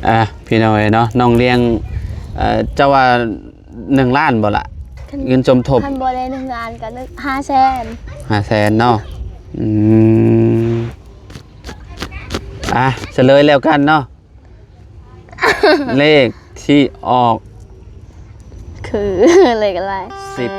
ອ່າ ພີ່ນ້ອງເອີຍເນາະ ນ້ອງລ້ຽງ ເອີ ເຈົ້າວ່າໜຶ່ງລ້ານບໍ່ລະ? ຄັນ ເງິນສົມທົບ ຄັນບໍ່ໄດ້ໜຶ່ງລ້ານກໍໜຶ່ງ ຫ້າແສນ ຫ້າແສນເນາະ. ອືມ ອ່າ ສະເຫຼີຍແລ້ວກັນເນາະ. ເລກທີ່ອອກ ຄືເລກອະໄລ? ສິບ.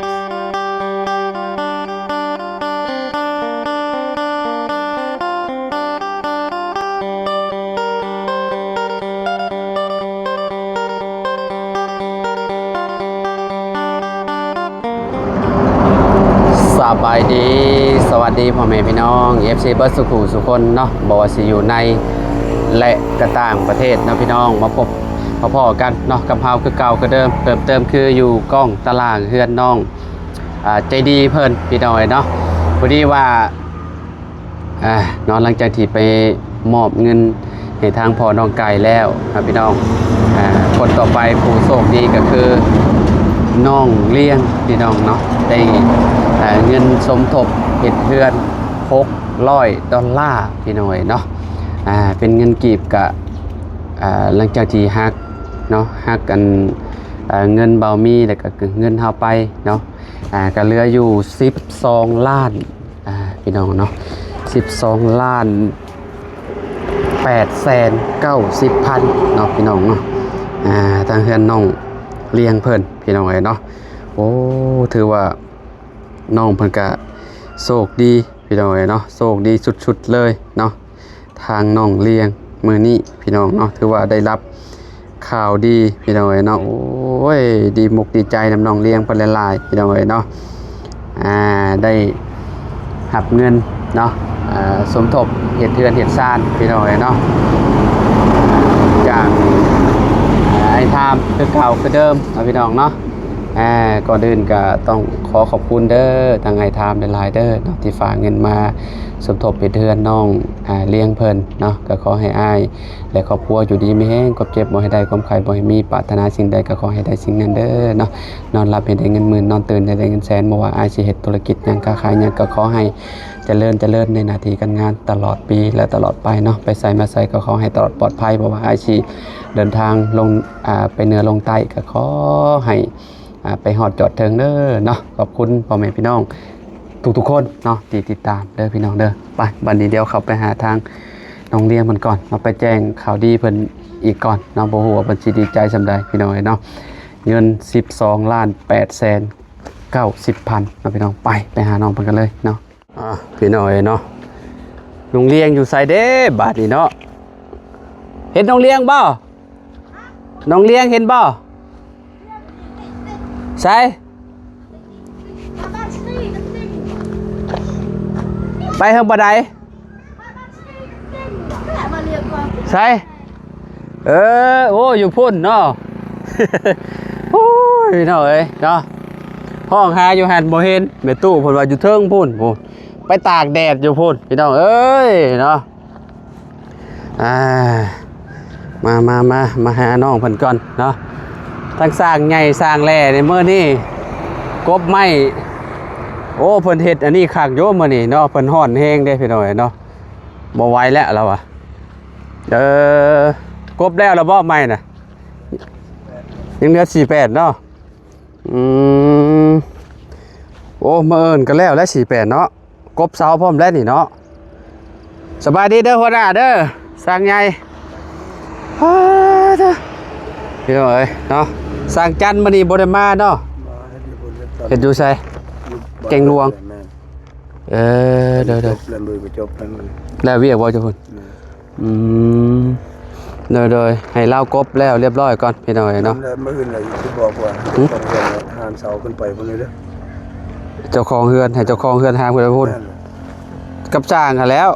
ສະບາຍດີ ສະຫວັດດີພໍ່ແມ່ພີ່ນ້ອງ ເອັຟຊີ ເບິດສູ່ຄູ່ສູ່ຄົນເນາະ ບໍ່ວ່າຊິຢູ່ໃນ ແລະ ກະຕ່າງປະເທດເນາະພີ່ນ້ອງ ມາພົບມາພໍ້ກັນເນາະ ກັບເຮົາຄືເກົ່າຄືເດີມ ເພີ່ມເຕີມຄືຢູ່ກ້ອງຕາລາງເຮືອນນ້ອງ ອ່າ ໃຈດີເພິ່ນພີ່ນ້ອງເອີຍເນາະ. ພໍດີວ່າ ອ່າ ເນາະ ຫຼັງຈາກທີ່ໄປມອບເງິນໃຫ້ທາງພໍ່ນ້ອງໄກ່ແລ້ວເນາະພີ່ນ້ອງ ອ່າ ຄົນຕໍ່ໄປຜູ້ໂຊກດີກໍຄືນ້ອງລ້ຽງພີ່ນ້ອງເນາະ ໄດ້ ອ່າ ເງິນສົມທົບເຮັດເຮືອນຫົກຮ້ອຍດອນລາພີ່ນ້ອງເອີຍເນາະ. ອ່າ ເປັນເງິນກີບກະ ອ່າ ຫຼັງຈາກທີ່ຫັກເນາະ ຫັກອັນ ອ່າ ເງິນເບົາມີ ແລ້ວກະເງິນເຮົາໄປເນາະ ອ່າ ກະເຫຼືອຢູ່ສິບສອງລ້ານ ອ່າ ພີ່ນ້ອງເນາະ ສິບສອງລ້ານແປດແສນເກົ້າສິບພັນເນາະ ພີ່ນ້ອງເນາະ. ອ່າ ທາງເຮືອນນ້ອງລ້ຽງເພິ່ນ ພີ່ນ້ອງເອີຍເນາະ ໂອ້ ຖືວ່ານ້ອງເພິ່ນກະໂຊກດີ ພີ່ນ້ອງເອີຍເນາະ ໂຊກດີສຸດໆເລີຍເນາະ. ທາງນ້ອງລ້ຽງມື້ນີ້ພີ່ນ້ອງເນາະ ຖືວ່າໄດ້ຮັບຂ່າວດີພີ່ນ້ອງເອີຍເນາະ. ໂອ້ຍ ດີມົກດີໃຈນຳນ້ອງລ້ຽງເພິ່ນຫຼາຍໆ ພີ່ນ້ອງເອີຍເນາະ ອ່າ ໄດ້ຮັບເງິນເນາະ ອ່າ ສົມທົບເຮັດເຮືອນເຮັດຊານພີ່ນ້ອງເອີຍເນາະ ຈາກ ອ່າ ອ້າຍທາມຄືເກົ່າຄືເດີມເນາະ ພີ່ນ້ອງເນາະ. ອ່າ ກ່ອນອື່ນກໍຕ້ອງຂໍຂອບຄຸນເດີ ທາງອ້າຍທາມຫຼາຍໆເດີເນາະ ທີ່ຝາກເງິນມາສົມທົບເຮັດເຮືອນນ້ອງ ອ່າ ລ້ຽງເພິ່ນເນາະ. ກໍຂໍໃຫ້ອ້າຍ ແລະ ຄອບຄົວຢູ່ດີມີແຮງ ຄວາມເຈັບບໍ່ໃຫ້ໄດ້ ຄວາມໄຂ້ບໍ່ໃຫ້ມີ ປາດຖະໜາສິ່ງໃດກໍຂໍໃຫ້ໄດ້ສິ່ງນັ້ນເດີເນາະ. ນອນຫຼັບໃຫ້ໄດ້ເງິນໝື່ນ ນອນຕື່ນໃຫ້ໄດ້ເງິນແສນ. ບໍ່ວ່າອ້າຍຊິເຮັດທຸລະກິດຫຍັງ ຄ້າຂາຍຫຍັງ ກໍຂໍໃຫ້ຈະເລີນ ຈະເລີນໃນໜ້າທີ່ການງານຕະຫຼອດປີ ແລະ ຕະຫຼອດໄປເນາະ. ໄປໃສມາໃສກໍຂໍໃຫ້ຕະຫຼອດປອດໄພ ເພາະວ່າອ້າຍຊິເດີນທາງລົງ ອ່າ ໄປເໜືອລົງໃຕ້ ກໍຂໍໃຫ້ ອ່າ ໄປຮອດຈອດເຖິງເດີເນາະ. ຂອບຄຸນພໍ່ແມ່ພີ່ນ້ອງທຸກໆຄົນເນາະ ທີ່ຕິດຕາມເດີພີ່ນ້ອງເດີ. ໄປ ບັດນີ້ດຽວເຂົ້າໄປຫາທາງນ້ອງລ້ຽງເພິ່ນກ່ອນເນາະ ໄປແຈ້ງຂ່າວດີເພິ່ນອີກກ່ອນເນາະ. ບໍ່ຮູ້ວ່າເພິ່ນຊິດີໃຈສ່ຳໃດພີ່ນ້ອງເອີຍເນາະ ເງິນສິບສອງລ້ານແປດແສນເກົ້າສິບພັນເນາະ ພີ່ນ້ອງ. ໄປ ໄປຫານ້ອງເພິ່ນກັນເລີຍເນາະ. ອ່າ ພີ່ນ້ອງເອີຍເນາະ ນ້ອງລ້ຽງຢູ່ໃສເດ້ບາດນີ້ເນາະ? ເຫັນນ້ອງລ້ຽງບໍ່? ນ້ອງລ້ຽງເຫັນບໍ່? ໃສ? ໄປເທິງບໍ່ໄດ້? ໃສ? ເອີ ໂອ້ ຢູ່ພຸ້ນເນາະ. ໂອ້ຍ ພີ່ນ້ອງເອີຍເນາະ ຮ້ອງຫາຢູ່ຫັ້ນບໍ່ເຫັນ. ແມ່ຕູ້ເພິ່ນວ່າຢູ່ເທິງພຸ້ນ ໄປຕາກແດດຢູ່ພຸ້ນ ພີ່ນ້ອງເອີຍເນາະ. ອ່າ ມາ ມາ ມາ ມາຫານ້ອງເພິ່ນກ່ອນເນາະ. ທັງຊ່າງໃຫຍ່ຊ່າງແຫຼ່ໃນມື້ນີ້ ກົບໄມ້ ໂອ້ ເພິ່ນເຮັດອັນນີ້ຄັກຢູ່ມື້ນີ້ເນາະ. ເພິ່ນຮ້ອນແຮງເດ້ພີ່ນ້ອງເອີຍເນາະ ບໍ່ໄຫວແລ້ວລາວວ່າ. ເອີ ກົບແລ້ວລະບໍ່ໄມ້ນະ? ຍັງເຫຼືອສີ່ແປດເນາະ. ອືມ ໂອ້ ມື້ອື່ນກໍແລ້ວແຫຼະສີ່ແປດເນາະ. ກົບເສົາພ້ອມແລ້ວນີ້ເນາະ. ສະບາຍດີເດີຫົວໜ້າເດີ ຊ່າງໃຫຍ່. ອ້າ ເດີ ພີ່ນ້ອງເອີຍເນາະ ຊ່າງຈັນມື້ນີ້ບໍ່ໄດ້ມາເນາະ. ມາເຮັດຢູ່ພຸ້ນ ເຮັດຢູ່ໃສ? ຢູ່ ແກ້ງຫຼວງ. ແມ່ນ. ເອີ ໂດຍໆ ຈົບແລ້ວ ມື້ກໍຈົບແລ້ວ ແລ້ວວຽກບໍ່ເຈົ້າພຸ້ນ? ແມ່ນ. ອືມ ໂດຍໆ ໃຫ້ລາວກົບແລ້ວລຽບລ້ອຍກ່ອນ ພີ່ນ້ອງເອີຍເນາະ. ແລ້ວມື້ອື່ນລະຊິບອກວ່າ ຫຶ? ຕ້ອງເລື່ອນຫານເສົາຂຶ້ນໄປພຸ້ນເດີ. ເຈົ້າຂອງເຮືອນ ໃຫ້ເຈົ້າຂອງເຮືອນຫາມຂຶ້ນໄປພຸ້ນ. ແມ່ນ. ກັບຊ່າງຫັ້ນແລ້ວ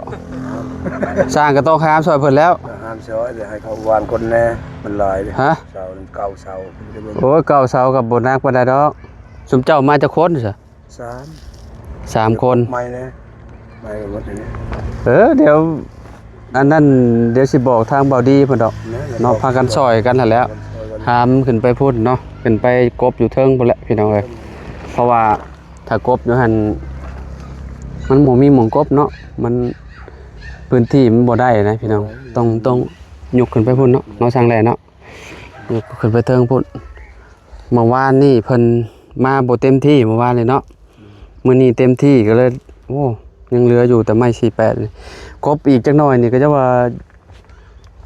ຊ່າງກໍຕ້ອງຫາມຊ່ອຍເພິ່ນແລ້ວ. ຫາມຊ່ອຍ ດຽວໃຫ້ເຂົາຫວ່ານຄົນແດ່ ມັນຫຼາຍເດ້. ຮະ? ເສົາ ເກົ້າເສົາ. ໂອ້ຍ ເກົ້າເສົາກໍບໍ່ໜັກປານໃດດອກ. ຊຸມເຈົ້າມາຈັກຄົນຊະ? ສາມ ສາມຄົນ. ໃໝ່ແດ່ ໃໝ່ໝົດນີ້. ເອີ ດຽວ ອັນນັ້ນ ດຽວຊິບອກທາງເບົາດີເພິ່ນດອກເນາະ ພາກັນຊ່ອຍກັນຫັ້ນແຫຼະ ຫາມຂຶ້ນໄປພຸ້ນເນາະ ຂຶ້ນໄປກົບຢູ່ເທິງພຸ້ນແຫຼະ ພີ່ນ້ອງເອີຍ. ເພາະວ່າຖ້າກົບຢູ່ຫັ້ນ ມັນບໍ່ມີໝ່ອງກົບເນາະ ມັນ ພື້ນທີ່ມັນບໍ່ໄດ້ນະ ພີ່ນ້ອງ. ຕ້ອງ ຕ້ອງ ຍົກຂຶ້ນໄປພຸ້ນເນາະ ເນາະ ຊ່າງແຫຼເນາະ ຍົກຂຶ້ນໄປເທິງພຸ້ນ. ເມື່ອວານນີ້ເພິ່ນມາບໍ່ເຕັມທີ່ ເມື່ອວານນີ້ເນາະ ມື້ນີ້ເຕັມທີ່ກໍເລີຍ ໂອ້ ຍັງເຫຼືອຢູ່ແຕ່ໄມ້ສີ່ແປດນີ້ ກົບອີກຈັກໜ່ອຍນີ້ກໍຈະວ່າ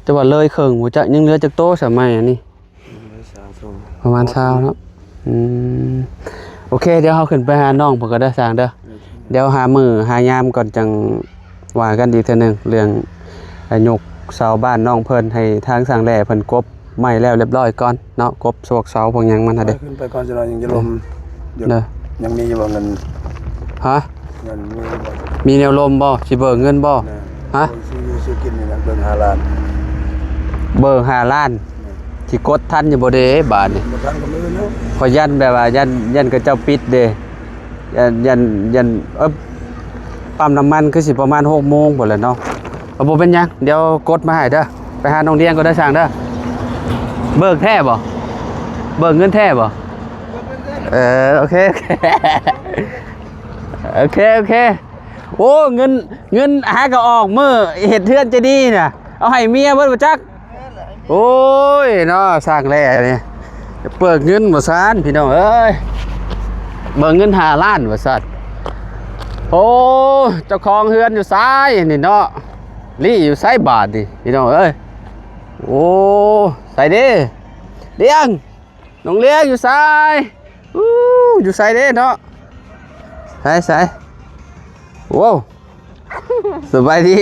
ຈະວ່າເລີຍເຄິ່ງບໍ່ຈັກ ຍັງເຫຼືອຈັກໂຕຊະໄມ້ອັນນີ້ ປະມານຊາວເນາະ. ອືມ ໂອເຄ ດຽວເຮົາຂຶ້ນໄປຫານ້ອງເພິ່ນກ່ອນເດີຊ່າງເດີ ດຽວຫາມື້ຫາຍາມກ່ອນ ຈັ່ງວ່າກັນອີກເທື່ອໜຶ່ງ ເລື່ອງຍົກເສົາບ້ານນ້ອງເພິ່ນ ໃຫ້ທາງຊ່າງແຫຼເພິ່ນກົບໄມ້ແລ້ວລຽບຮ້ອຍກ່ອນເນາະ ກົບພວກເສົາພວກຫຍັງມັນຫັ້ນເດ້. ຂຶ້ນໄປກ່ອນຈັກໜ່ອຍ ຍັງຈະລົມຢູ່ ເດີ ຍັງມີຢູ່ບໍ່ເງິນ? ຮະ? ເງິນມີບໍ່? ມີແນວລົມບໍ່? ຊິເບີກເງິນບໍ່? ຮະ? ຊື້ຢູ່ຊື້ກິນນີ້ແຫຼະ ເບີກຫ້າລ້ານ ເບີກຫ້າລ້ານ ຊິກົດທັນຢູ່ບໍ່ເດບາດນີ້? ບໍ່ທັນກໍມື້ນະ ຂ້ອຍຢ້ານແບບວ່າ ຢ້ານ ຢ້ານເຂົາເຈົ້າປິດເດ ຢ້ານ ຢ້ານ ຢ້ານ ເອີ ປ້ຳນ້ຳມັນຄືຊິປະມານຫົກໂມງພຸ້ນແຫຼະເນາະ. ເອີ ບໍ່ເປັນຫຍັງ ດຽວກົດມາໃຫ້ເດີ. ໄປຫານ້ອງດຽງກ່ອນເດີຊ່າງເດີ. ເບີກແທ້ບໍ່? ເບີກເງິນແທ້ບໍ່? ເອີ ໂອເຄ ໂອເຄ ໂອເຄ ໂອເຄ. ໂອ້ ເງິນ ເງິນຫາກໍອອກມື້ເຮັດເຮືອນຈະດີນະ ເອົາໃຫ້ເມຍເບິດບໍ່ຈັກ. ໂອ້ຍເນາະ ຊ່າງແຫຼນີ້ ເບີກເງິນວ່າຊັ້ນ ພີ່ນ້ອງເອີຍ ເບີກເງິນຫ້າລ້ານວ່າຊັ້ນ. ໂອ້ ເຈົ້າຂອງເຮືອນຢູ່ໃສນີ້ເນາະ ລີ້ຢູ່ໃສບາດນີ້ ພີ່ນ້ອງເອີຍ. ໂອ້ ໃສເດ ດຽງ ນ້ອງດຽງຢູ່ໃສ? ອູ້ ຢູ່ໃສເດເນາະ ໃສ ໃສ? ໂອ້ ສະບາຍດີ.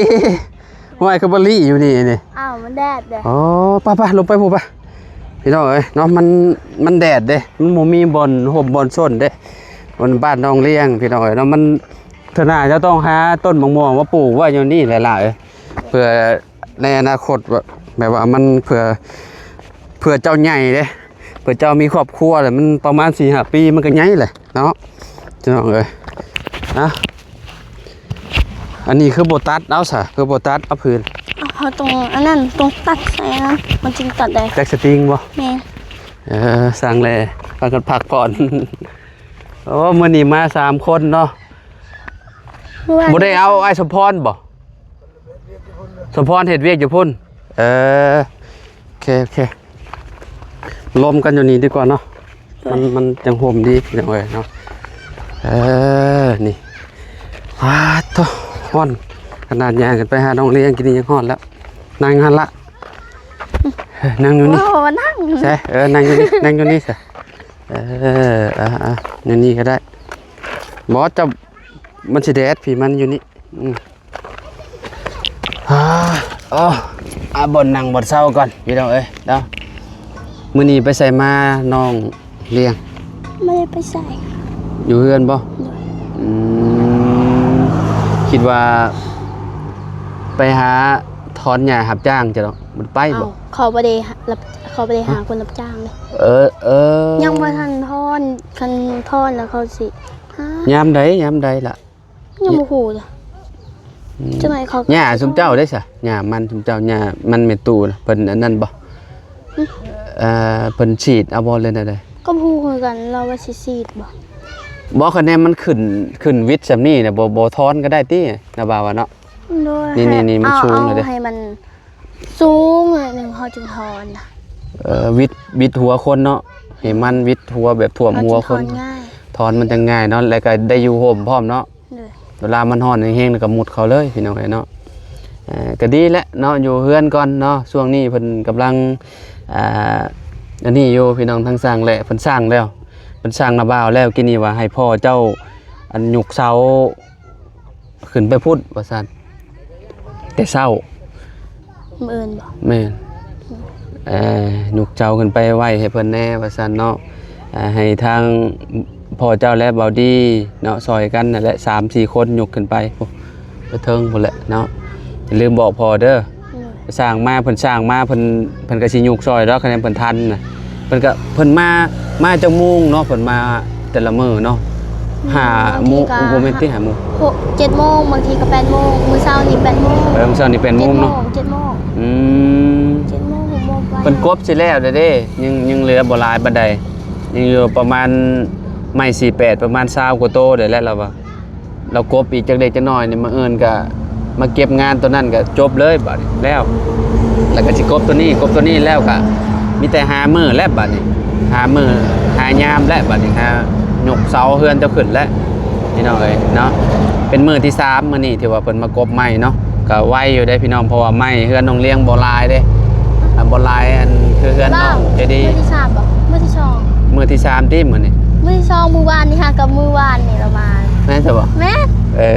ຫ້ວຍ ຄືບໍ່ລີ້ຢູ່ນີ້ນີ້? ອ້າວ ມັນແດດເດ້. ອໍ ໄປໆ ລົງໄປພຸ້ນໄປ ພີ່ນ້ອງເອີຍເນາະ. ມັນ ມັນແດດເດ້ ມັນບໍ່ມີບ່ອນຮົ່ມບ່ອນຊົນເດ້. ມັນບ້ານໜອງລຽງ ພີ່ນ້ອງເອີຍເນາະ. ມັນ ເທື່ອໜ້າເຈົ້າຕ້ອງຫາຕົ້ນໝາກມ່ວງມາປູກໄວ້ຢູ່ນີ້ຫຼາຍໆ ເພື່ອໃນອະນາຄົດ ແບບ ແບບວ່າມັນເພື່ອ ເພື່ອເຈົ້າໃຫຍ່ເດ້ ເພື່ອເຈົ້າມີຄອບຄົວແລ້ວ ມັນປະມານສີ່ຫ້າປີມັນກໍໃຫຍ່ແຫຼະເນາະ ພີ່ນ້ອງເອີຍ. ອະ ອັນນີ້ຄືບໍ່ຕັດເອົາຊະ ຄືບໍ່ຕັດເອົາພື້ນ? ເຮົາຕ້ອງອັນນັ້ນ ຕ້ອງຕັດໃສ່ອັນນັ້ນ ມັນຈຶ່ງຕັດໄດ້. ຈັກສະຕິງບໍ່? ແມ່ນ. ເອີ ຊ່າງແຫຼ ພາກັນພັກຜ່ອນ. ໂອ້ ມື້ນີ້ມາສາມຄົນເນາະ. ບໍ່ໄດ້ເອົາອ້າຍສົມພອນບໍ່? ສົມພອນເຮັດວຽກຢູ່ພຸ້ນ. ເອີ ໂອເຄ ໂອເຄ ລົມກັນຢູ່ນີ້ດີກວ່າເນາະ. ມັນ ມັນຈັ່ງຮົ່ມດີ ພີ່ນ້ອງເອີຍເນາະ. ເອີ ນີ້ ປາດໂທ້ ຮ້ອນຂະໜາດ. ຍ່າງຂຶ້ນໄປຫານ້ອງລຽງ ກິນນີ້ຍັງຮ້ອນແລ້ວ. ນັ່ງຫັ້ນລະ ນັ່ງຢູ່ນີ້. ໂອ້ ນັ່ງ ໃຊ່ ເອີ ນັ່ງຢູ່ນີ້ ນັ່ງຢູ່ນີ້ຊະ. ເອີ ອ່າໆ ຢູ່ນີ້ກໍໄດ້. ບໍ່ ເຈົ້າ ມັນຊິແດດ ພີ້ມັນຢູ່ນີ້. ອືມ ອາ ໂອ້ ອາ ບ່ອນນັ່ງບ່ອນເຊົາກ່ອນ ພີ່ນ້ອງເອີຍເນາະ. ມື້ນີ້ໄປໃສມາ ນ້ອງລຽງ? ບໍ່ໄດ້ໄປໃສ ຢູ່ເຮືອນບໍ່? ໂດຍ. ອືມ ຄິດວ່າໄປຫາຖອນຫຍ້າຮັບຈ້າງ ຈະເນາະ ບໍ່ໄດ້ໄປບໍ່? ເຂົາບໍ່ໄດ້ຮັບ ເຂົາບໍ່ໄດ້ຫາຄົນຮັບຈ້າງເດ້. ເອີ ເອີ ຍັງບໍ່ທັນຖອນ ຄັນຖອນແລ້ວເຂົາຊິຫາ. ຍາມໃດ ຍາມໃດລະ? ຍັງບໍ່ຮູ້ລະ. ອືມ ຈັກໜ້ອຍເຂົາ ຫຍ້າຊຸມເຈົ້າເດ້ຊະ ຫຍ້າມັນຊຸມເຈົ້າ ຫຍ້າມັນແມ່ຕູ້ນະ ເພິ່ນອັນນັ້ນບໍ່? ຫຶ ເອີ ເພິ່ນສີດເອົາບໍ່ ຫຼືແນວໃດ? ກໍບໍ່ຮູ້ຄືກັນ ລາວວ່າຊິສີດບໍ່? ບໍ່ ຄະແນນມັນຂຶ້ນ ຂຶ້ນວິດຊ່ຳນີ້ນະ ບໍ່ ບໍ່ຖອນກໍໄດ້ຕິ ນາບ່າວວ່າເນາະ. ໂດຍ ນີ້ໆໆ ມັນສູງແລ້ວເດ້ ໃຫ້ມັນສູງໜ້ອຍໜຶ່ງ ເຮົາຈຶ່ງຖອນນະ. ເອີ ວິດ ວິດຫົວຄົນເນາະ ໃຫ້ມັນວິດຫົວແບບຖ້ວມຫົວຄົນ ເຮົາຈຶ່ງຖອນງ່າຍ ຖອນມັນຈັ່ງງ່າຍເນາະ ແລ້ວກໍໄດ້ຢູ່ຮົ່ມພ້ອມເນາະ. ໂດຍ ເວລາມັນຮ້ອນແຮງໆ ແລ້ວກໍມຸດເຂົ້າເລີຍ ພີ່ນ້ອງເອີຍເນາະ. ເອີ ກໍດີແຫຼະເນາະ ຢູ່ເຮືອນກ່ອນເນາະ. ຊ່ວງນີ້ເພິ່ນກຳລັງ ອ່າ ອັນນີ້ຢູ່ ພີ່ນ້ອງ ທາງຊ່າງແຫຼະ ເພິ່ນສ້າງແລ້ວ ເພິ່ນສ້າງນາບ່າວແລ້ວ. ກີ້ນີ້ວ່າໃຫ້ພໍ່ເຈົ້າ ອັນ ຍົກເສົາ ຂຶ້ນໄປພຸ້ນວ່າຊັ້ນ ແຕ່ເຊົ້າ. ມື້ອື່ນບໍ່? ແມ່ນ. ເອີ ຍົກເສົາຂຶ້ນໄປໄວ້ໃຫ້ເພິ່ນແດ່ວ່າຊັ້ນເນາະ. ເອີ ໃຫ້ທາງພໍ່ເຈົ້າ ແລະ ບ່າວດີເນາະ ຊ່ອຍກັນນັ້ນແຫຼະ ສາມສີ່ຄົນຍົກຂຶ້ນໄປ ໄປເທິງພຸ້ນແຫຼະເນາະ. ຢ່າລືມບອກພໍ່ເດີ. ໂດຍ. ສ້າງມາ ເພິ່ນສ້າງມາ ເພິ່ນ ເພິ່ນກໍຊິຍົກຊ່ອຍດອກ ຄັນແມ່ນເພິ່ນທັນນະ. ເພິ່ນກໍ ເພິ່ນມາ ມາຈັກໂມງເນາະ ເພິ່ນມາແຕ່ລະມື້ເນາະ? ອືມ ຫ້າໂມງ ບາງທີກໍ ບໍ່ແມ່ນຕິ ຫ້າໂມງ ຫົກ ເຈັດໂມງ ບາງທີກໍແປດໂມງ. ມື້ເຊົ້ານີ້ແປດໂມງ. ເອີ ມື້ເຊົ້ານີ້ແປດໂມງເນາະ ເຈັດໂມງ. ອືມ ເຈັດໂມງ ຫົກໂມງໄປ. ເພິ່ນກົບຊິແລ້ວແລ້ວເດ້ ຍັງ ຍັງເຫຼືອບໍ່ຫຼາຍປານໃດ ຍັງຢູ່ປະມານ ໄມ້ສີ່ແປດ ປະມານຊາວກວ່າໂຕໄດ້ແລ້ວ ລາວວ່າ. ລາວກົບອີກຈັກເລັກຈັກນ້ອຍນີ້ ມື້ອື່ນກໍມາເກັບງານຕົວນັ້ນກໍຈົບເລີຍ ບາດນີ້ແລ້ວ. ແລ້ວກໍຊິກົບຕົວນີ້ ກົບຕົວນີ້ແລ້ວກໍມີແຕ່ຫາມື້ແລ້ວບາດນີ້ ຫາມື້ຫາຍາມແລ້ວບາດນີ້ ຫາຍົກເສົາເຮືອນເຈົ້າຂຶ້ນແລ້ວ ພີ່ນ້ອງເອີຍເນາະ. ເປັນມື້ທີສາມມື້ນີ້ທີ່ວ່າເພິ່ນມາກົບໄມ້ເນາະ ກໍໄວຢູ່ເດ້ພີ່ນ້ອງ ເພາະວ່າໄມ້ເຮືອນນ້ອງລຽງບໍ່ຫຼາຍເດ້ ອ່າ ບໍ່ຫຼາຍອັນຄືເຮືອນນ້ອງເຈດີ. ມື້ທີສາມບໍ່? ມື້ທີສອງ ມື້ທີສາມຕິມື້ນີ້? ມື້ທີສອງ ມື້ວານນີ້ຫາ ກັບມື້ວານນີ້ລາວມາ. ແມ່ນຊະບໍ່? ແມ່ນ. ເອີ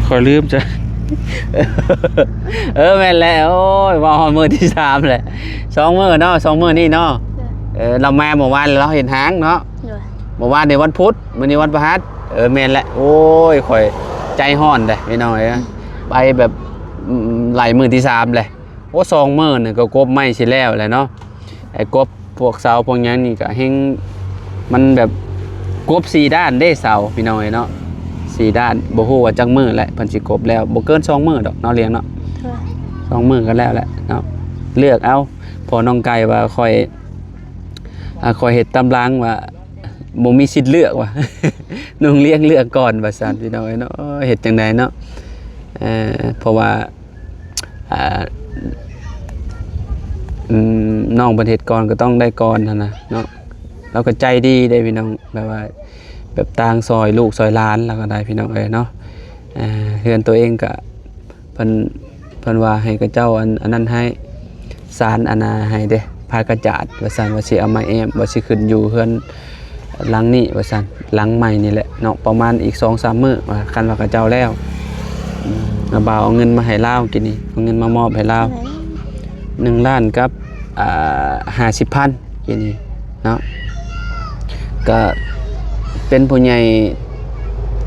ຂ້ອຍລືມຊະ. ເອີ ແມ່ນແຫຼະ. ໂອ້ຍ ເວົ້າຮອດມື້ທີສາມແຫຼະ ສອງມື້ເນາະ ສອງມື້ນີ້ເນາະ. ເອີ ລາວມາມື້ວານ ລາວເຮັດຫາງເນາະ. ມື້ວານນີ້ວັນພຸດ ມື້ນີ້ວັນພະຫັດ. ເອີ ແມ່ນແຫຼະ. ໂອ້ຍ ຂ້ອຍໃຈຮ້ອນເດ້ພີ່ນ້ອງເອີຍ ໄປແບບ ອືມ ໄລ່ມື້ທີສາມແຫຼະ. ໂອ້ ສອງມື້ນີ້ກໍກົບໄມ້ຊິແລ້ວແຫຼະເນາະ. ໄອ້ກົບພວກເສົາພວກຫຍັງນີ້ກໍແຮ່ງ ມັນແບບກົບສີ່ດ້ານເດ້ເສົາ ພີ່ນ້ອງເອີຍເນາະ ສີ່ດ້ານ. ບໍ່ຮູ້ວ່າຈັກມື້ແຫຼະເພິ່ນຊິກົບແລ້ວ ບໍ່ເກີນສອງມື້ດອກເນາະ ລຽງເນາະ. ສອງມື້ກໍແລ້ວແຫຼະເນາະ. ເລືອກເອົາ ພໍ່ນ້ອງໄກ່ວ່າຂ້ອຍ ອ່າ ຂ້ອຍເຮັດຕາມຫຼັງວ່າ ບໍ່ມີສິດເລືອກວ່າ ນ້ອງລຽງເລືອກກ່ອນວ່າຊັ້ນ ພີ່ນ້ອງເອີຍເນາະ. ເຮັດຈັ່ງໃດເນາະ ເອີ ເພາະວ່າ ອ່າ ອືມ ນ້ອງເພິ່ນເຮັດກ່ອນກໍຕ້ອງໄດ້ກ່ອນຫັ້ນນະເນາະ. ລາວກໍໃຈດີເດ້ພີ່ນ້ອງ ແບບວ່າ ແບບຕ່າງຊ່ອຍລູກຊ່ອຍຫຼານລາວກໍໄດ້ ພີ່ນ້ອງເອີຍເນາະ. ເຮືອນຕົວເອງກໍ ເພິ່ນ ເພິ່ນວ່າໃຫ້ເຂົາເຈົ້າອັນ ອັນນັ້ນໃຫ້ ສານອັນນ່າໃຫ້ເດ້ ຜ້າກະຈາດວ່າຊັ້ນ ວ່າຊິເອົາມາແອ້ມ ວ່າຊິຂຶ້ນຢູ່ເຮືອນຫຼັງນີ້ວ່າຊັ້ນ ຫຼັງໃໝ່ນີ້ແຫຼະເນາະ ປະມານອີກສອງສາມມື້ວ່າ ຄັນວ່າເຂົາເຈົ້າແລ້ວ. ອືມ ລະບ່າວເອົາເງິນມາໃຫ້ລາວກີ້ນີ້ ເອົາເງິນມາມອບໃຫ້ລາວ ໜຶ່ງລ້ານກັບ ອ່າ ຫ້າສິບພັນ ປີນີ້ເນາະ ກໍເປັນຜູ້ໃຫຍ່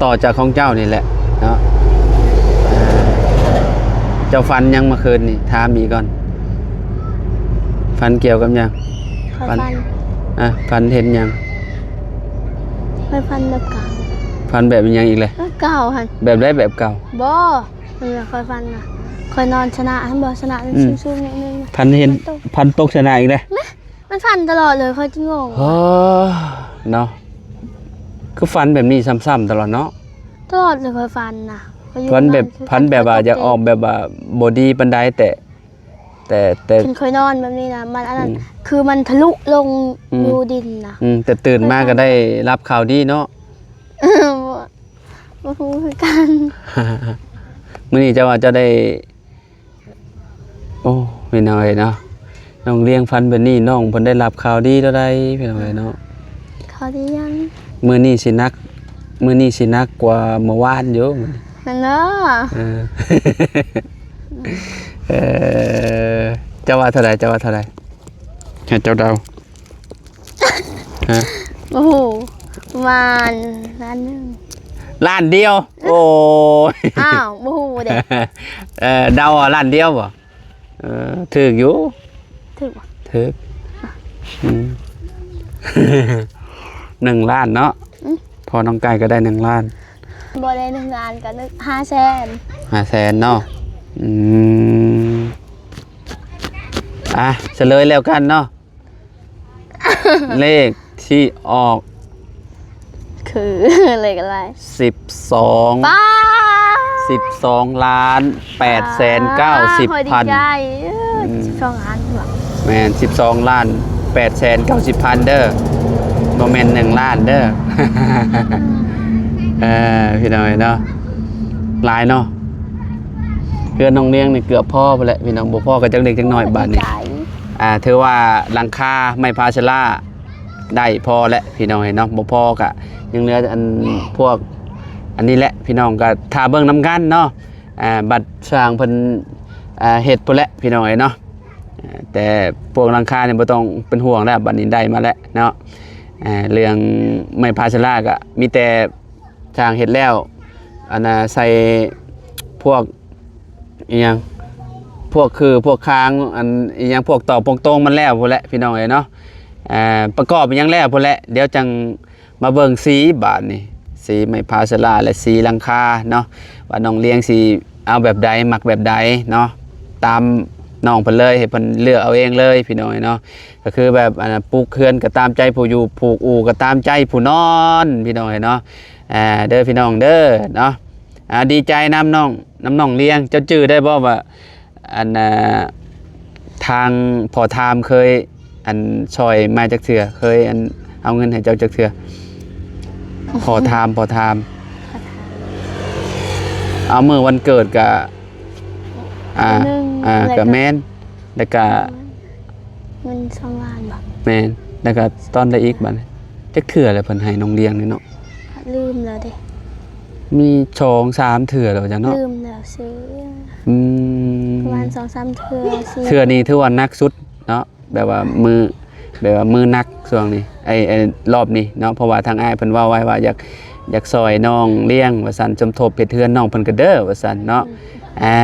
ຕໍ່ຈາກຂອງເຈົ້ານີ້ແຫຼະເນາະ. ເຈົ້າຝັນຫຍັງເມື່ອຄືນນີ້? ຖາມອີກກ່ອນ ຝັນກ່ຽວກັບຫຍັງ? ຂ້ອຍຝັນ ຝັນ ອາ ຝັນເຫັນຫຍັງ? ຂ້ອຍຝັນແບບເກົ່າ. ຝັນແບບອີຫຍັງອີກແຫຼະ? ແບບເກົ່າຫັ້ນ. ແບບໃດແບບເກົ່າ? ບໍ່ ເວລາຂ້ອຍຝັນນະ ຂ້ອຍນອນຊະນະຫັ້ນບໍ່ ຊະນະ ອືມ ສູງໆ ໜ້ອຍໜຶ່ງ ຝັນເຫັນ ຝັນຕົກ ຝັນຕົກຊະນະອີກແຫຼະ. ມັນຝັນຕະຫຼອດເລີຍ ຂ້ອຍຈຶ່ງງົງ. ເອີ ເນາະ ຄືຝັນແບບນີ້ຊ້ຳໆຕະຫຼອດເນາະ. ຕະຫຼອດເລີຍ ຂ້ອຍຝັນນະ ຝັນແບບ ຝັນແບບວ່າຢາກອອກແບບວ່າບໍ່ດີປານໃດ ແຕ່ ແຕ່ ແຕ່ຄັນຂ້ອຍນອນແບບນີ້ນະ ມັນອັນນັ້ນ ອືມ ຄືມັນທະລຸລົງ ອືມ ຢູ່ດິນນະ. ອືມ ແຕ່ຕື່ນມາກໍໄດ້ຮັບຂ່າວດີເນາະ. ບໍ່ ບໍ່ຮູ້ຄືກັນ. ມື້ນີ້ເຈົ້າວ່າເຈົ້າໄດ້ ໂອ້ ພີ່ນ້ອງເອີຍເນາະ ນ້ອງລຽງຝັນແບບນີ້ ນ້ອງເພິ່ນໄດ້ຮັບຂ່າວດີແລ້ວໃດ໋ ພີ່ນ້ອງເອີຍເນາະ. ຂ່າວດີຫຍັງ? ມື້ນີ້ຊິໜັກ ມື້ນີ້ຊິໜັກກວ່າເມື່ອວານຢູ່ ແມ່ນບໍ່? ເອີ ເອີ ເຈົ້າວ່າເທົ່າໃດ? ເຈົ້າວ່າເທົ່າໃດ? ໃຫ້ເຈົ້າເດົາ. ຮະ? ໂອ້ໂຫ ປະມານລ້ານໜຶ່ງ. ລ້ານດຽວ? ໂອ້ຍ ອ້າວ ບໍ່ຮູ້ເດ້. ເອີ ເດົາວ່າລ້ານດຽວບໍ່? ເອີ ຖືກຢູ່. ຖືກບໍ່? ຖືກ. ອືມ ໜຶ່ງລ້ານເນາະ. ອືມ ພໍ່ນ້ອງໄກ່ກໍໄດ້ໜຶ່ງລ້ານ. ບໍ່ໄດ້ໜຶ່ງລ້ານ ກໍໜຶ່ງ ຫ້າແສນ. ຫ້າແສນເນາະ. ອືມ ອ່ະ ສະເຫຼີຍແລ້ວກັນເນາະ. ເລກທີ່ອອກ ຄືເລກອະໄລ? ສິບສອງ ປ້າ ສິບສອງລ້ານແປດແສນເກົ້າສິບພັນ. ຂ້ອຍດີໃຈ ອືມ ສິບສອງລ້ານ. ແມ່ນ ສິບສອງລ້ານແປດແສນເກົ້າສິບພັນເດີ ບໍ່ແມ່ນໜຶ່ງລ້ານເດີ. ເອີ ພີ່ນ້ອງເອີຍເນາະ ຫຼາຍເນາະ. ເຮືອນນ້ອງລຽງນີ້ເກືອບພໍພຸ້ນແຫຼະ ພີ່ນ້ອງ ບໍ່ພໍກໍຈັກເລັກຈັກໜ້ອຍບາດນີ້. ອ່າ ຖືວ່າຫຼັງຄາໄມ້ພາເຊລາໄດ້ພໍແຫຼະ ພີ່ນ້ອງເອີຍເນາະ. ບໍ່ພໍກໍຍັງເຫຼືອອັນພວກອັນນີ້ແຫຼະ ພີ່ນ້ອງ ກໍຖ້າເບິ່ງນຳກັນເນາະ. ອ່າ ບັດຊ່າງເພິ່ນ ອ່າ ເຮັດພຸ້ນແຫຼະ ພີ່ນ້ອງເອີຍເນາະ. ອ່າ ແຕ່ພວກຫຼັງຄານີ້ບໍ່ຕ້ອງເປັນຫ່ວງແລ້ວ ບັດນີ້ໄດ້ມາແລ້ວເນາະ. ອ່າ ເລື່ອງໄມ້ພາເຊລາກໍມີແຕ່ ຊ່າງເຮັດແລ້ວ ອັນນ່າ ໃສ່ພວກອີຫຍັງ ພວກຄືພວກຄາງ ອັນອີຫຍັງ ພວກຕອກພວກໂຕ່ງມັນແລ້ວພຸ້ນແຫຼະ ພີ່ນ້ອງເອີຍເນາະ. ອ່າ ປະກອບອີຫຍັງແລ້ວພຸ້ນແຫຼະ ດຽວຈັ່ງມາເບິ່ງສີບາດນີ້ ສີໄມ້ພາເຊລາ ແລະ ສີຫຼັງຄາເນາະ ວ່ານ້ອງລຽງຊິເອົາແບບໃດ ມັກແບບໃດເນາະ. ຕາມນ້ອງເພິ່ນເລີຍ ໃຫ້ເພິ່ນເລືອກເອົາເອງເລີຍ ພີ່ນ້ອງເອີຍເນາະ. ກໍຄືແບບ ອັນນ່າ ປຸກເຮືອນກໍຕາມໃຈຜູ້ຢູ່ ຜູກອູ່ກໍຕາມໃຈຜູ້ນອນ ພີ່ນ້ອງເອີຍເນາະ. ອ່າ ເດີພີ່ນ້ອງເດີເນາະ. ອ່າ ດີໃຈນຳນ້ອງ ນຳນ້ອງລຽງ. ເຈົ້າຈື່ໄດ້ບໍ່ວ່າ ອັນນ່າ ທາງພໍ່ທາມເຄີຍ ອັນ ຊ່ອຍມາຈັກເທື່ອ? ເຄີຍ ອັນ ເອົາເງິນໃຫ້ເຈົ້າຈັກເທື່ອ? ພໍ່ທາມ ພໍ່ທາມ ເອົາ ມື້ວັນເກີດກະ ອ່າ ເທື່ອໜຶ່ງ ອ່າ ແລ້ວກະ ກະແມ່ນ ແລ້ວກະ ເງິນສອງລ້ານບໍ? ແມ່ນ ແລ້ວກະຕອນໃດອີກບາດນີ້? ຈັກເທື່ອແລ້ວເພິ່ນໃຫ້ນ້ອງລ້ຽງນີ້ເນາະ? ລືມແລ້ວເດ້ ມີສອງສາມເທື່ອແລ້ວຈັກເນາະ ລືມແລ້ວຊື່ ອືມ ປະມານສອງສາມເທື່ອ ສີ່ ເທື່ອນີ້ຖືວ່າໜັກສຸດເນາະ ແບບວ່າມື້ ແບບວ່າມື້ໜັກຊ່ວງນີ້ ໄອ້ ໄອ້ລອບນີ້ເນາະ ເພາະວ່າທາງອ້າຍເພິ່ນເວົ້າໄວ້ວ່າຢາກ ຢາກຊ່ອຍນ້ອງລ້ຽງວ່າຊັ້ນ ສົມທົບເຮັດເຮືອນນ້ອງເພິ່ນກໍເດີ້ວ່າຊັ້ນເນາະ ອືມ ອ່າ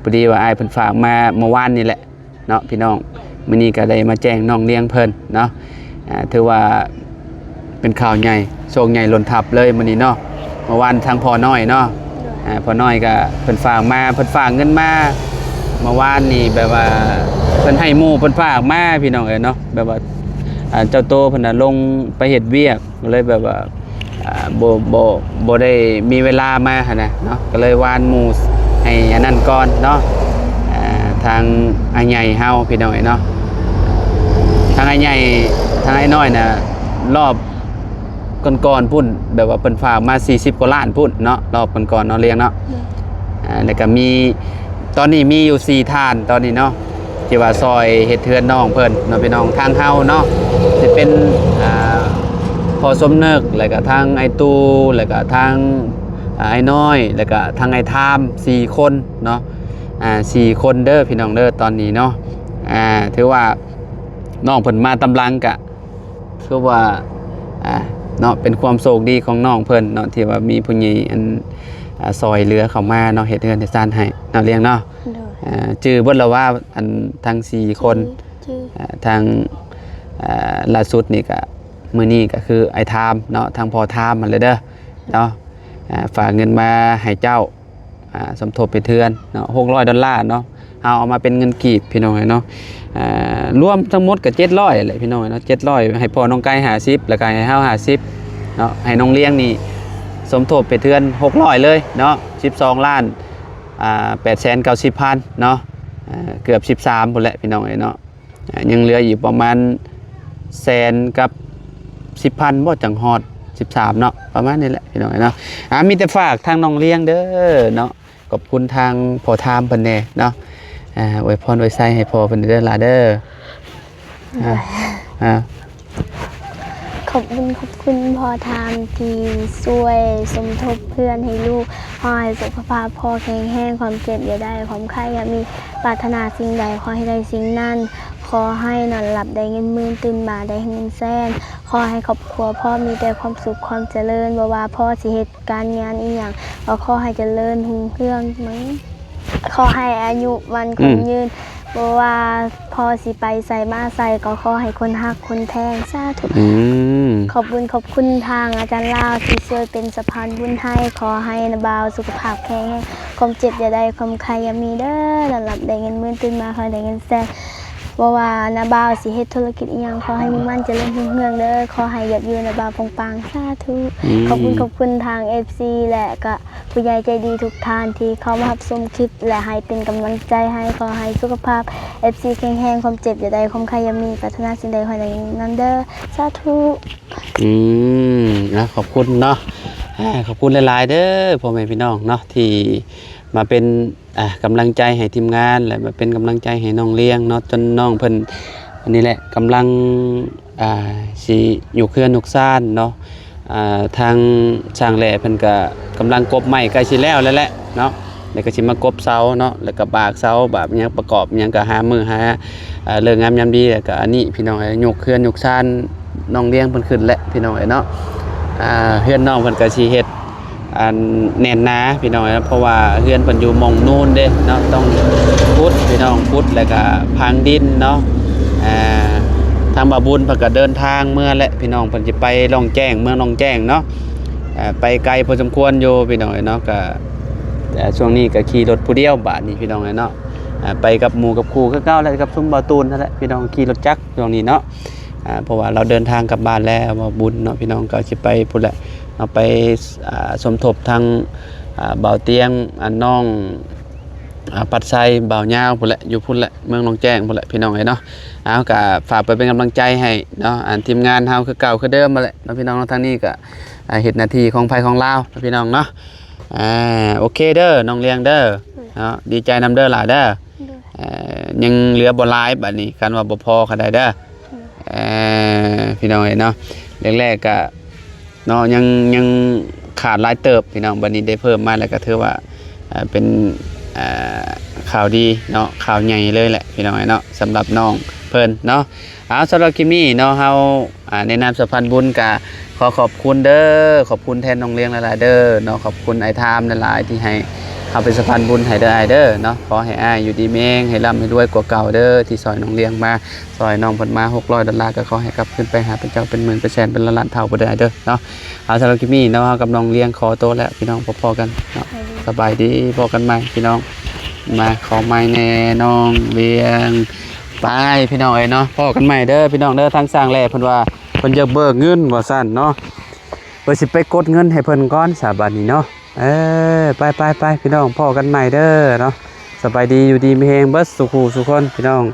ພໍດີວ່າອ້າຍເພິ່ນຝາກມາເມື່ອວານນີ້ແຫຼະ ເນາະພີ່ນ້ອງ ມື້ນີ້ກໍໄດ້ມາແຈ້ງນ້ອງລ້ຽງເພິ່ນເນາະ ອ່າ ຖືວ່າເປັນຂ່າວໃຫຍ່ ໂຊກໃຫຍ່ຫຼົ່ນທັບເລີຍມື້ນີ້ເນາະ ເມື່ອວານທາງພໍ່ນ້ອຍເນາະ ໂດຍ ອ່າ ພໍ່ນ້ອຍກໍເພິ່ນຝາກມາ ເພິ່ນຝາກເງິນມາ ເມື່ອວານນີ້ແບບວ່າເພິ່ນໃຫ້ໝູ່ເພິ່ນຝາກມາ ພີ່ນ້ອງເອີຍເນາະ ແບບວ່າ ອ່າ ເຈົ້າໂຕເພິ່ນນະລົງໄປເຮັດວຽກ ກໍເລີຍແບບວ່າ ອ່າ ບໍ່ ບໍ່ ບໍ່ໄດ້ມີເວລາມາຫັ້ນນະເນາະ ກໍເລີຍວານໝູ່ໃຫ້ອັນນັ້ນກ່ອນເນາະ ອ່າ ທາງອ້າຍໃຫຍ່ເຮົາພີ່ນ້ອງເອີຍເນາະ ທາງອ້າຍໃຫຍ່ ທາງອ້າຍນ້ອຍນະ ລອບກ່ອນໆພຸ້ນ ແບບວ່າເພິ່ນຝາກມາສີ່ສິບກວ່າລ້ານພຸ້ນເນາະ ລອບກ່ອນໆເນາະ ລ້ຽງເນາະ ໂດຍ ອ່າ ແລ້ວກໍມີ ຕອນນີ້ມີຢູ່ສີ່ທ່ານຕອນນີ້ເນາະ ທີ່ວ່າຊ່ອຍເຮັດເຮືອນນ້ອງເພິ່ນເນາະພີ່ນ້ອງ ທາງເຮົາເນາະ ຊິເປັນ ອ່າ ພໍ່ສົມນຶກ ແລ້ວກະທາງອ້າຍຕູ້ ແລ້ວກະທາງ ອ່າ ອ້າຍນ້ອຍ ແລ້ວກະທາງອ້າຍທາມ ສີ່ຄົນເນາະ ອ່າ ສີ່ຄົນເດີ້ພີ່ນ້ອງເດີ້ ຕອນນີ້ເນາະ ອ່າ ຖືວ່ານ້ອງເພິ່ນມາຕາມຫຼັງກະ ຄືວ່າ ອ່າ ເນາະ ເປັນຄວາມໂຊກດີຂອງນ້ອງເພິ່ນເນາະ ທີ່ວ່າມີຜູ້ໃຫຍ່ອັນ ອ່າ ຊ່ອຍເຫຼືອເຂົ້າມາເນາະ ເຮັດເຮືອນເຮັດຊານໃຫ້ເນາະ ລ້ຽງເນາະ ໂດຍ ອ່າ ຈື່ເບິດແລ້ວວ່າ ອັນ ທັງສີ່ຄົນ ຈື່ ຈື່ ອ່າ ທາງ ອ່າ ລ່າສຸດນີ້ກະ ມື້ນີ້ກະຄືອ້າຍທາມເນາະ ທາງພໍ່ທາມຫັ້ນແຫຼະເດີ້ເນາະ ອ່າ ຝາກເງິນມາໃຫ້ເຈົ້າ ອ່າ ສົມທົບເຮັດເຮືອນເນາະ ຫົກຮ້ອຍດອນລາເນາະ ເຮົາເອົາມາເປັນເງິນກີບພີ່ນ້ອງເອີຍເນາະ ອ່າ ລວມທັງໝົດກໍເຈັດຮ້ອຍແຫຼະພີ່ນ້ອງເອີຍເນາະ ເຈັດຮ້ອຍ ໃຫ້ພໍ່ນ້ອງໄກ່ຫ້າສິບ ແລ້ວກໍໃຫ້ເຮົາຫ້າສິບເນາະ ໃຫ້ນ້ອງລ້ຽງນີ້ສົມທົບເຮັດເຮືອນຫົກຮ້ອຍເລີຍເນາະ ສິບສອງລ້ານ ອ່າ ແປດແສນເກົ້າສິບພັນເນາະ ອ່າ ເກືອບສິບສາມພຸ້ນແຫຼະພີ່ນ້ອງເອີຍເນາະ ອ່າ ຍັງເຫຼືອອີກປະມານແສນກັບສິບພັນບໍ່ ຈັ່ງຮອດສິບສາມເນາະ ປະມານນີ້ແຫຼະພີ່ນ້ອງເນາະ ອ່າ ມີແຕ່ຝາກທາງນ້ອງລ້ຽງເດີ້ເນາະ ຂອບຄຸນທາງພໍ່ທາມເພິ່ນແດ່ເນາະ ອ່າ ອວຍພອນອວຍໄຊໃຫ້ພໍ່ເພິ່ນເດີ້ຫຼາເດີ້ ອ່າ ໂດຍ ອ່າ ຂອບບຸນຂອບຄຸນພໍ່ທາມທີ່ຊ່ວຍສົມທົບເຮືອນໃຫ້ລູກ ຂໍໃຫ້ສຸຂະພາບພໍ່ແຂງແຮງ ຄວາມເຈັບຢ່າໄດ້ ຄວາມໄຂ້ຢ່າມີ ປາດຖະໜາສິ່ງໃດຂໍໃຫ້ໄດ້ສິ່ງນັ້ນ ຂໍໃຫ້ນອນຫຼັບໄດ້ເງິນໝື່ນ ຕື່ນມາໄດ້ເງິນແສນ ຂໍໃຫ້ຄອບຄົວພໍ່ມີແຕ່ຄວາມສຸກຄວາມຈະເລີນ ບໍ່ວ່າພໍ່ຊິເຮັດການງານອີ່ຫຍັງ ກໍຂໍໃຫ້ຈະເລີນຮຸ່ງເຮືອງ ຂໍໃຫ້ອາຍຸໝັ້ນຄົງ ອືມ ຍືນ ບໍ່ວ່າພໍ່ຊິໄປໃສມາໃສ ກໍຂໍໃຫ້ຄົນຮັກຄົນແພງ ສາທຸ ອືມ ຂອບບຸນຂອບຄຸນທາງອາຈານລາວທີ່ຊ່ວຍເປັນສະພານບຸນໃຫ້ ຂໍໃຫ້ນ້າບ່າວສຸຂະພາບແຂງແຮງ ຄວາມເຈັບຢ່າໄດ້ ຄວາມໄຂ້ຢ່າມີເດີ້ ນອນຫຼັບໄດ້ເງິນໝື່ນ ຕື່ນມາຂໍໃຫ້ໄດ້ເງິນແສນ ບໍ່ວ່ານ້າບ່າວຊິເຮັດທຸລະກິດອີ່ຫຍັງ ຂໍໃຫ້ມຸ່ງໝັ້ນຈະເລີນຮຸ່ງເຮືອງເດີ້ ຂໍໃຫ້ຍອດວິວນ້າບ່າວປົງປັງ ສາທຸ ອືມ ຂອບຄຸນຂອບຄຸນທາງເອັຟຊີ ແລະກະ ຜູ້ໃຫຍ່ໃຈດີທຸກທ່ານທີ່ເຂົ້າມາຮັບຊົມຄລິບ ແລະໃຫ້ເປັນກຳລັງໃຈໃຫ້ ຂໍໃຫ້ສຸຂະພາບເອັຟຊີແຂງແຮງ ຄວາມເຈັບຢ່າໄດ້ ຄວາມໄຂ້ຢ່າມີ ປາດຖະໜາສິ່ງໃດຂໍໃຫ້ໄດ້ນັ້ນເດີ້ ສາທຸ ອືມ ອ່າ ຂອບຄຸນເນາະ ອ່າ ຂອບຄຸນຫຼາຍໆເດີ້ພໍ່ແມ່ພີ່ນ້ອງເນາະ ທີ່ມາເປັນ ອ່າ ກຳລັງໃຈໃຫ້ທີມງານ ແລະ ມາເປັນກຳລັງໃຈໃຫ້ນ້ອງລ້ຽງເນາະ ຈົນນ້ອງເພິ່ນ ອັນນີ້ແຫຼະ ກຳລັງ ອ່າ ຊິຍົກເຮືອນຍົກຊານເນາະ ອ່າ ທາງຊ່າງແຫຼເພິ່ນກະກຳລັງກົບໄມ້ໃກ້ຊິແລ້ວແລ້ວແຫຼະເນາະ ແລ້ວກໍຊິມາກົບເສົາເນາະ ແລ້ວກໍບາກເສົາ ບາກຫຍັງ ປະກອບຫຍັງ ກໍຫາມື້ຫາ ອ່າ ເລີກງາມຍາມດີ ແລ້ວກໍອັນນີ້ພີ່ນ້ອງເອີຍ ຍົກເຮືອນຍົກຊານນ້ອງລ້ຽງເພິ່ນຂຶ້ນແຫຼະພີ່ນ້ອງເອີຍເນາະ ອ່າ ເຮືອນນ້ອງເພິ່ນກໍຊິເຮັດ ອັນແໜ້ນໜາພີ່ນ້ອງເອີຍ ເພາະວ່າເຮືອນເພິ່ນຢູ່ໝ່ອງນູນເດ້ເນາະ ຕ້ອງຂຸດພີ່ນ້ອງ ຂຸດ ແລ້ວກະຝັງດິນເນາະ ອ່າ ທາງບ່າວບຸນເພິ່ນກະເດີນທາງເມືອແຫຼະພີ່ນ້ອງ ເພິ່ນຊິໄປລ່ອງແຈ້ງ ເມືອງລ່ອງແຈ້ງເນາະ ອ່າ ໄປໄກພໍສົມຄວນຢູ່ພີ່ນ້ອງເອີຍເນາະ ກະ ອ່າ ຊ່ວງນີ້ກະຂີ່ລົດຜູ້ດຽວບາດນີ້ພີ່ນ້ອງເອີຍເນາະ ອ່າ ໄປກັບໝູ່ກັບຄູ່ຄືເກົ່າແຫຼະ ກັບຊຸມບ່າວຕູນຫັ້ນແຫຼະພີ່ນ້ອງ ຂີ່ລົດຈັກຊ່ວງນີ້ເນາະ ອ່າ ເພາະວ່າລາວເດີນທາງກັບບ້ານແລ້ວ ບ່າວບຸນເນາະ ພີ່ນ້ອງກໍຊິໄປພຸ້ນແຫຼະເນາະ ໄປ ອ່າ ສົມທົບທາງ ອ່າ ບ່າວຕຽງ ອ່າ ນ້ອງ ອ່າ ປາກໄຊ ບ່າວຍາວພຸ້ນແຫຼະ ຢູ່ພຸ້ນແຫຼະ ເມືອງຫຼວງແຈ້ງພຸ້ນແຫຼະ ພີ່ນ້ອງເອີຍເນາະ. ເອົາ ກໍຝາກໄປເປັນກຳລັງໃຈໃຫ້ເນາະ ອັນທີມງານເຮົາຄືເກົ່າຄືເດີມຫັ້ນແຫຼະເນາະ ພີ່ນ້ອງເນາະ. ທາງນີ້ກໍ ອ່າ ເຮັດໜ້າທີ່ຂອງໃຜຂອງລາວເນາະ ພີ່ນ້ອງເນາະ. ອ່າ ໂອເຄເດີ ນ້ອງລຽງເດີ ໂດຍ ເນາະ ດີໃຈນຳເດີຫຼາຍເດີ. ໂດຍ ເອີ ຍັງເຫຼືອບໍ່ຫຼາຍ ບາດນີ້ຄັນວ່າບໍ່ພໍກໍໄດ້ເດີ. ໂດຍ ເອີ ພີ່ນ້ອງເອີຍເນາະ ແລກໆກໍເນາະ ຍັງ ຍັງຂາດຫຼາຍເຕີບ ພີ່ນ້ອງ. ບາດນີ້ໄດ້ເພີ່ມມາແລ້ວກໍຖືວ່າ ເອີ ເປັນ ເອີ ຂ່າວດີເນາະ ຂ່າວໃຫຍ່ເລີຍແຫຼະ ພີ່ນ້ອງເອີຍເນາະ ສຳລັບນ້ອງເພິ່ນເນາະ. ເອົາ ສຳລັບຄລິບນີ້ເນາະ ເຮົາ ອ່າ ໃນນາມສະພານບຸນກະຂໍຂອບຄຸນເດີ ຂອບຄຸນແທນນ້ອງລຽງຫຼາຍໆເດີເນາະ. ຂອບຄຸນອ້າຍທາມຫຼາຍໆທີ່ໃຫ້ເຮົາເປັນສະພານບຸນໃຫ້ເດີອ້າຍເດີເນາະ. ຂໍໃຫ້ອ້າຍຢູ່ດີມີແຮງ ໃຫ້ລ່ຳໃຫ້ລວຍກວ່າເກົ່າເດີ ທີ່ຊ່ອຍນ້ອງລຽງມາ ຊ່ອຍນ້ອງເພິ່ນມາ ຫົກຮ້ອຍດອນລາ ກໍຂໍໃຫ້ກັບຄືນໄປຫາເປັນເຈົ້າເປັນໝື່ນເປັນແສນເປັນລ້ານເທົ່າພຸ້ນເດີອ້າຍເດີເນາະ. ເອົາ ສຳລັບຄລິບນີ້ເນາະ ເຮົາກັບນ້ອງລຽງຂໍໂຕແລ້ວ ພີ່ນ້ອງ ພໍ້ກັນເນາະ ສະບາຍດີ ພໍ້ກັນໃໝ່ ພີ່ນ້ອງ ມາຂໍໃໝ່ແດ່ນ້ອງລຽງ. ໄປ ພີ່ນ້ອງເອີຍເນາະ ພໍ້ກັນໃໝ່ເດີ ພີ່ນ້ອງເດີ. ທາງຊ່າງແຫຼ້ເພິ່ນວ່າ ເພິ່ນຢາກເບີກເງິນວ່າຊັ້ນເນາະ ເພິ່ນຊິໄປກົດເງິນໃຫ້ເພິ່ນກ່ອນສາ ບາດນີ້ເນາະ. ເອີ ໄປໆໆ ພີ່ນ້ອງ ພໍ້ກັນໃໝ່ເດີເນາະ. ສະບາຍດີ ຢູ່ດີມີແຮງເບິດສູ່ຄູ່ສູ່ຄົນ ພີ່ນ້ອງ.